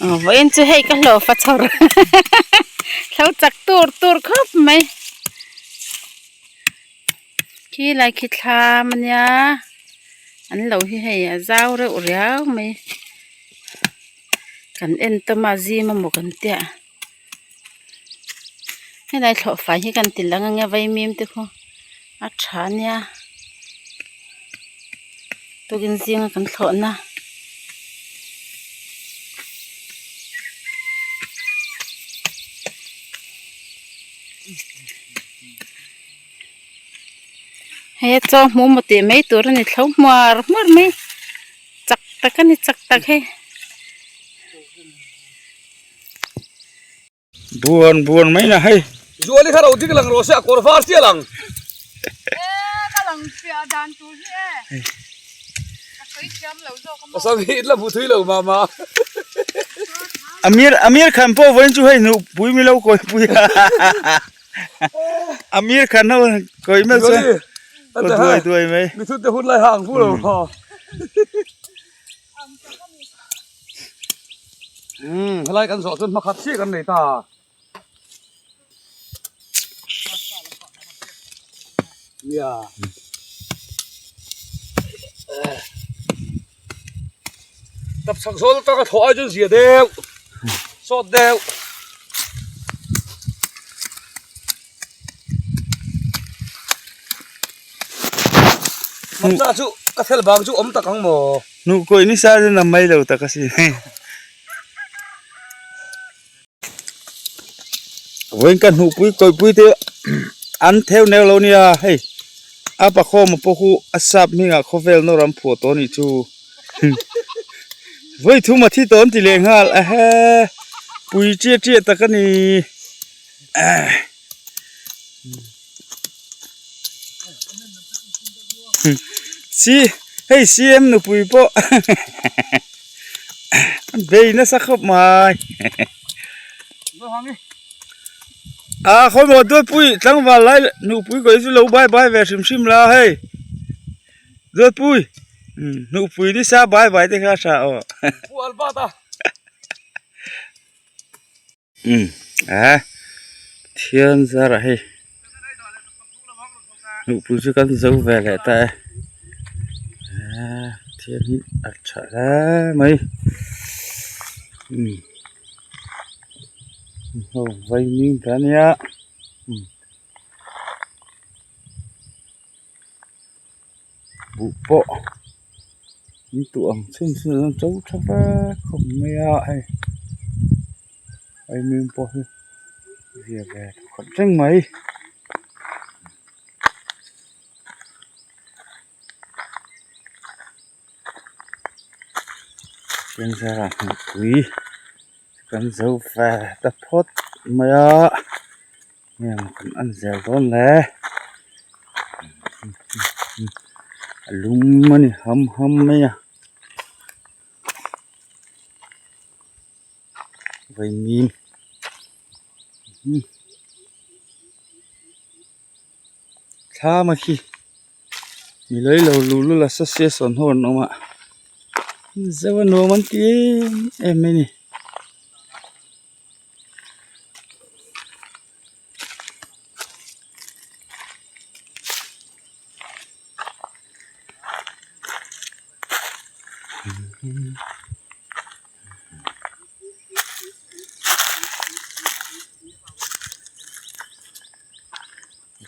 Vawiin chu hei ka hlawh fa chhawr hlo chak tur tur khawp mai khi lai khi thlam ania an lo hi hei a zau reuh riau mai kan en tam a zim amaw kan tia helai thlawh fai hi kan ti lang anga vaimim te khu a tha ania tukin zinga kan thlawhna. Hei a chaw hmuh maw tih mai tur a ni thlo hmuar hmuar mai chak tak a ni chak tak hei. Buan buan mai na hei. Zuali kha ro ding lang rawh se a kawr var chiah lang. E ka lang fiah dan tur hi e. Ka sawi thiam lo zawk a maw. Pasal hi la hmu thui lo mah mah. Amir Amir Khan pawh vawiin chu hei hnuh pui mi lo kawi pui a. Amir Khan ho kawi meuh chuan kaw duai duai mai. Mithut te hun lai hang fu lo maw. Umm helai kan zawh chuan hmakhat chiah kan nei ta. Nia. Tap chak zawl tak a thawh ai chuan zia deuh sawt deuh. Hmarcha chu ka fel bang chu awm tak ang maw? Hnuh kawih ni sa chu na mai lo tak asin. Vawiin ka hnuhpui kawihpui te an theu neu lo nia hei a pakhawma pawh khu a sap hmingah khawvel nawr an phuah tawh anih chu vawi thum a thi tawh an ti leh nghal a he pui chiah chiah tak a ni. Si hei CM nupui pawh bei nasa khawp mai a khawi maw Dawtpui tlangval lai nupui kawi chu lo bai bai ve hrim hrim la hei Dawtpui nupui nisa bai bai te kha a tha aw. Umm a thian zarah hei hnuhpui chu kan zo ve leh ta e aaa thian hi a tha hle mai umm ho vaimim ta ania umm buh pawh an tuah ang chhun chhun an to tha vek khawp mai a hei vaimim pawh hi zia ve khawp reng mai. Thianzara hmunpui kan zo ve ta phawt mai a. Heng kan en zel dawn le a lum a ni ham ham mai a vaimim thlam a khi mi lei lo luh lul a association ho an awm a zau a nuam an ti em em mai a ni.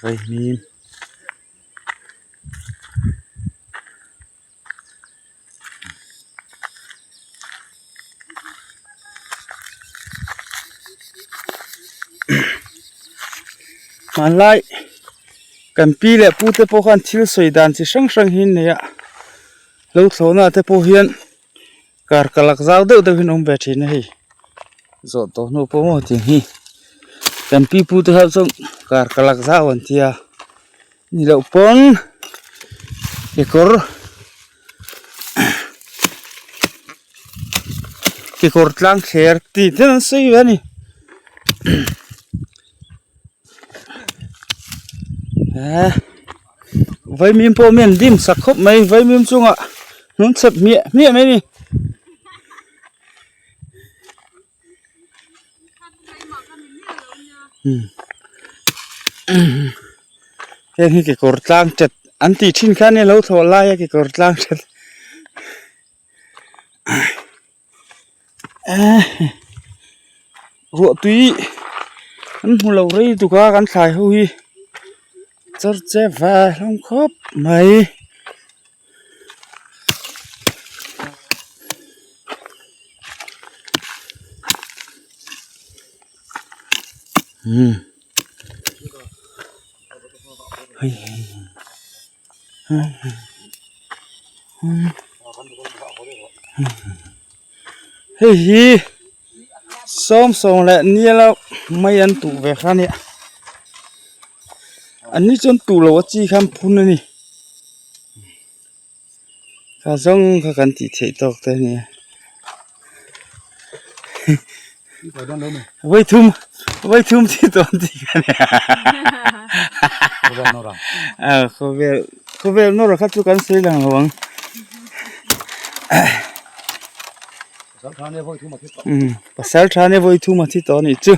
Vaimim. Hmanlai kan pi leh pu te pawh khan thil sawi dan chi hrang hrang hi an nei a lo thlawhna te pawh hian kar kalak zau deuh deuh hian a awm ve thin a hei zawh tawh hnu pawh maw tih hi kan pi pu te ho chuan kar kalak zau an tia ni loh pawn kekawr kekawr tlang thler tih te an sawi ve a ni eh vaimim pawh mi an dim sak khawp mai vaimim chungah hnung chhep hmiah hmiah mai a ni. Heng hi kekawr tlang chat an tih thin kha ania lo thlawh lai a kekawr tlang chat ruah tui an hmu lo rei tuk a kan thlai ho hi char che ve hlawm khawp mai. Hei hi sawm sawm leh nial a mai an tuh ve kha ania an ni chuan tuh loh a chi khan phun a ni. Kha zawng kha kan tih theih tawk te a nia vawithum vawithum thi tawh an tih kha nia ah khawvel khawvel nawr kha chu kan sawi lang lo ang pasal tha nia vawithum a thi tawh a nih chu.